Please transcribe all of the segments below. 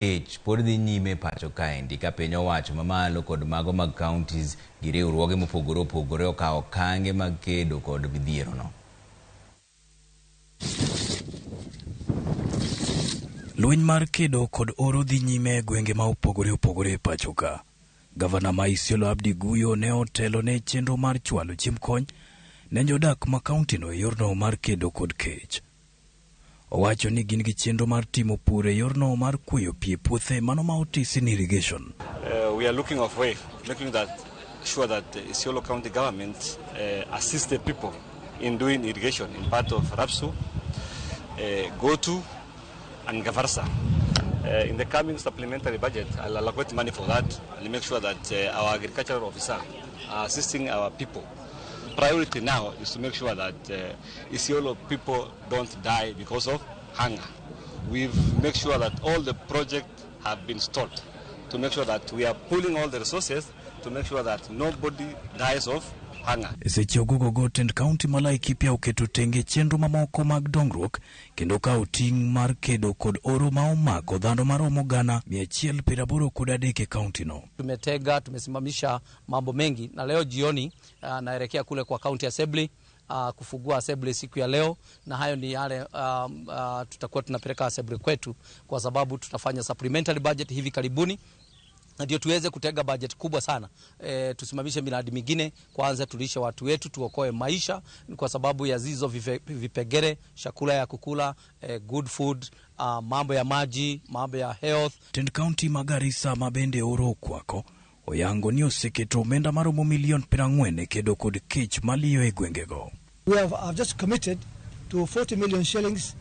Kech pod dhi nyime pacho kaendi ka piny owacho mamalo kod mago mag counties gi riwruoge mopogore opogore okawo okange mag kedo kod midhierono. Lweny mar kedo kod oro dhi nyime e gwenge ma opogore opogore e pacho ka. Gavana ma Isiolo Abdi Guyo ne otelo ne chenro mar chwalo chiemb kony ne jodak ma kauntino e yorno mar kedo kod kech. Owacho ni gin gi chenro mar timo pur e yorno mar kweyo pi e puothe mano ma otisi ni irrigation. We are looking of way, making that sure that the Isiolo County government assists the people in doing irrigation in part of Rapsu, Gotu, and Gafarsa. In the coming supplementary budget, I'll allocate money for that and make sure that our agricultural officer are assisting our people. Priority now is to make sure that Isiolo people don't die because of hunger. We've made sure that all the projects have been stopped to make sure that we are pooling all the resources to make sure that nobody dies of hunger. Seche ogogogo tend kaunti ma Laikipia oketo tenge chenro mamoko mag dongruok kendo kawo ting' mar kedo kod oro ma omako dhano maromo 183 e kauntino. Tumetega, tumesimamisha mambo mengi na leo jioni naelekea kule kwa County Assembly kufungua assembly siku ya leo, na hayo ni yale tutakuwa tunapeleka assembly kwetu, kwa sababu tutafanya supplementary budget hivi karibuni na ndio tuweze kutega budget kubwa sana. Tusimamishe miradi mingine kwanza, tulishe watu wetu, tuokoe maisha kwa sababu ya zizo vipegere, chakula ya kukula, good food, mambo ya maji, mambo ya health. Tend kaunti ma Garissa ma bende oro okwako oyango ni oseketo omenda maromo milion 40 e kedo kod kech maliyo e gwengego. We have just committed to 40 million shillings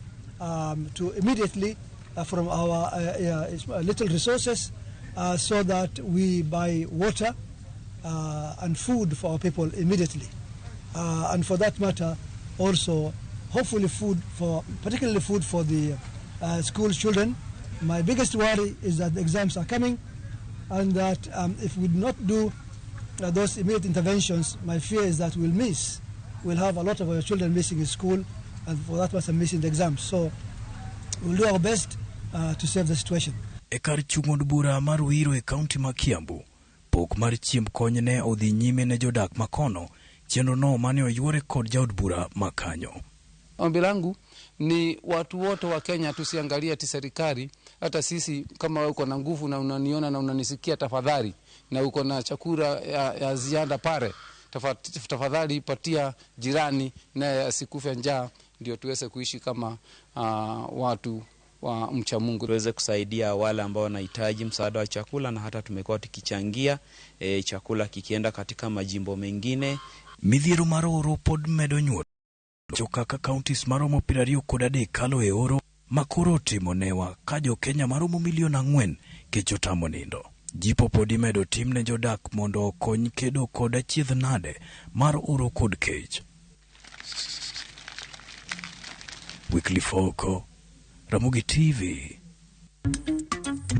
to immediately from our little resources so that we buy water and food for our people immediately. And for that matter, also hopefully food for, particularly food for the school children. My biggest worry is that the exams are coming and that if we do not do those immediate interventions, my fear is that we'll miss. We'll have a lot of our children missing school and for that matter missing the exams. So we'll do our best to save the situation. E kar chung' od bura mar Ruiru e kaunti ma Kiambu, pok mar chiemb kony ne odhi nyime ne jodak makono, chenro no mane oyuore kod jaod bura ma kanyo. Ombi langu ni watu wote wa Kenya tusiangalie ati serikali. Hata sisi kama uko na nguvu na unaniona na unanisikia, tafadhali, na uko na chakula ya ziada pale, tafadhali patia jirani naye asikufe njaa, ndio tuweze kuishi kama watu wa mcha Mungu. Tuweze kusaidia wale ambao wanahitaji msaada wa chakula, na hata tumekuwa tukichangia chakula kikienda katika majimbo mengine. Midhiero mar oro pod medo nyuol kaka counties maromo 23 kalo e oro ma koro otimo newa ka jo-Kenya maromo milion 4 kech otamo nindo. Jipo pod imedo tim ne jodak mondo okony kedo kod achiedh nade mar oro kod kech. Wycliffe Oko, Ramogi TV.